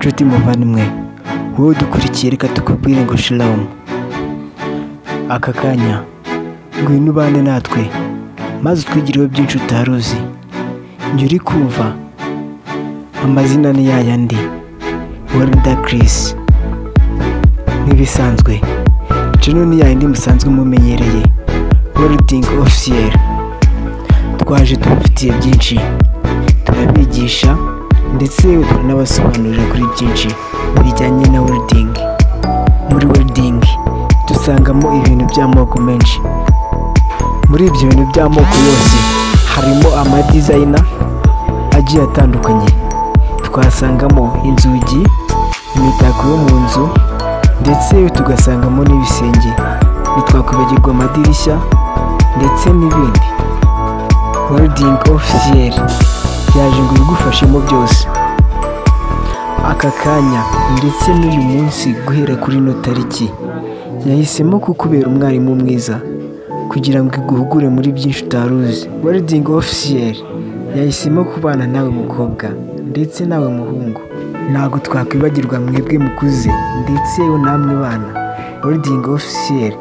Nshuti muvandimwe, wowe udukurikiye, reka tukubwire ngo shalom. Aka kanya ngwino ubane natwe maze utwigireho byinshi utari uzi. Njye uri kumva amazina ni yayandi, Welder Chris. Nk'ibisanzwe, channel ni yayindi musanzwe mumenyereye, Welding Officiel. Twaje tubafitiye byinshi, turabigisha ndetse turanabasobanurira kuri byinshi bijyanye na welding. Muri welding dusangamo ibintu by'amoko menshi. Muri ibyo bintu by'amoko yose harimo amadesign agiye atandukanye. Twasangamo inzugi, imitako yo mu nzu, ndetse tugasangamo n'ibisenge. Ntitwakwibagirwa amadirishya ndetse n'ibindi. Welding Officiel yaje ngo ibigufashemo byose. Aka kanya ndetse n'uyu munsi, guhera kuri ino tariki, yahisemo kukubera umwarimu mwiza kugira ngo iguhugure muri byinshi utari uzi. Welding Officiel yahisemo kubana nawe mukobwa ndetse nawe muhungu. Ntabwo twakwibagirwa mwebwe mukuze ndetse namwe bana. Welding Officiel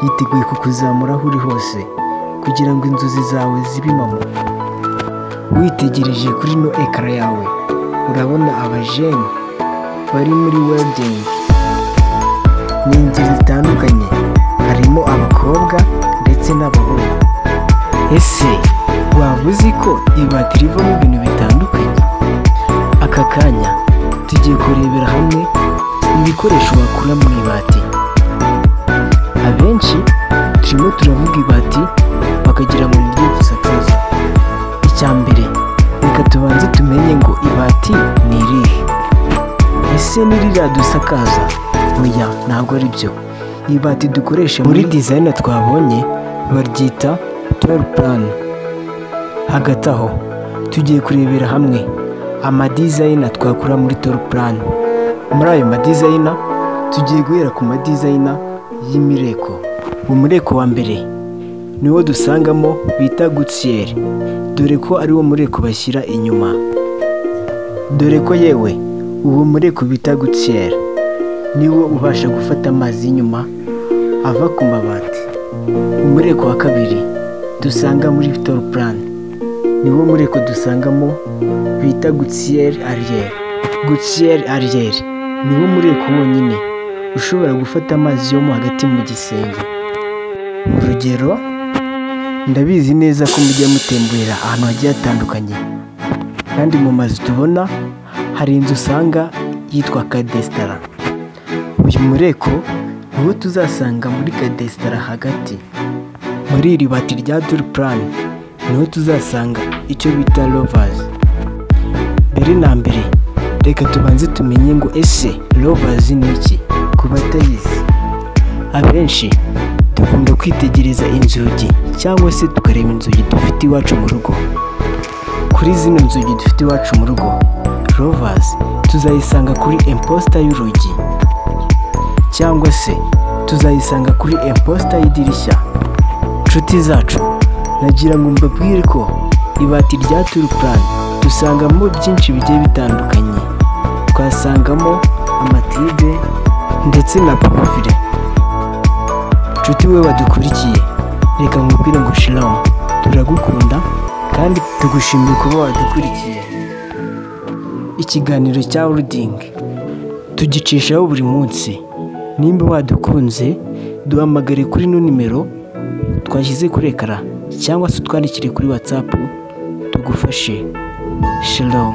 yiteguye kukuzamura aho uri hose kugira ngo inzozi zawe zibe impamo. Witegereje kuri ino écran yawe, urabona abajene bari muri welding, ni ingeri zitandukanye, harimo abakobwa ndetse n'abahungu. Ese waba uzi ko ibati rivamo ibintu bitandukanye? Aka kanya tugiye kurebera hamwe ibikoresho wakura mu ibati. Abenshi turimo turavuga ibati bakagira ngo niryo dusakaza. Icya mbere, reka tubanze tumenye ngo ibati ni irihe? Ese ni ririya dusakaza? Oya, ntabwo ari byo. Ibati dukoresha muri design twabonye baryita tôle plane. Hagati aho tugiye kurebera hamwe amadesign twakura muri tôle plane. Muri ayo madesign tugiye guhera ku madesign y'imireko. Umureko wa mbere niwo dusangamo bita gouttière, dore ko ari wo mureko bashyira inyuma. Dore ko yewe uwo mureko bita gouttière niwo ubasha gufata amazi y'inyuma ava ku mabati. Umureko wa kabiri dusanga muri tôle plane niwo mureko dusangamo bita gouttière arrière. Gouttière arrière niwo mureko wonyine ushobora gufata amazi yo mo hagati mu gisenge. Urugero, ndabizi neza ko mujya mutembera ahantu hagiye hatandukanye, kandi mu mazu tubona hari inzu usanga yitwa kadesitara. Uyu mureko niwo tuzasanga muri kadesitara hagati. Muri iri bati rya tôle plane niho tuzasanga icyo bita louvres. Mbere na mbere, reka tubanze tumenye ngo ese louvres ni iki ku batayizi. Abenshi dukunda kwitegereza inzugi cyangwa se tukareba inzugi dufite iwacu mu rugo. Kuri zino nzugi dufite iwacu mu rugo, louvres tuzayisanga kuri imposte y'urugi cyangwa se tuzayisanga kuri imposte y'idirishya. Nshuti zacu, nagira ngo mbabwire ko ibati rya tôle plane dusangamo byinshi bigiye bitandukanye. Twasangamo amatube ndetse na profile. Nshuti we wadukurikiye, reka nkubwire ngo shalom, turagukunda kandi tugushimiye kuba wadukurikiye. Ikiganiro cya welding tugicishaho buri munsi. Nimba wadukunze, duhamagare kuri ino nimero twashyize kuri écran cyangwa se utwandikire kuri WhatsApp tugufashe. Shalom.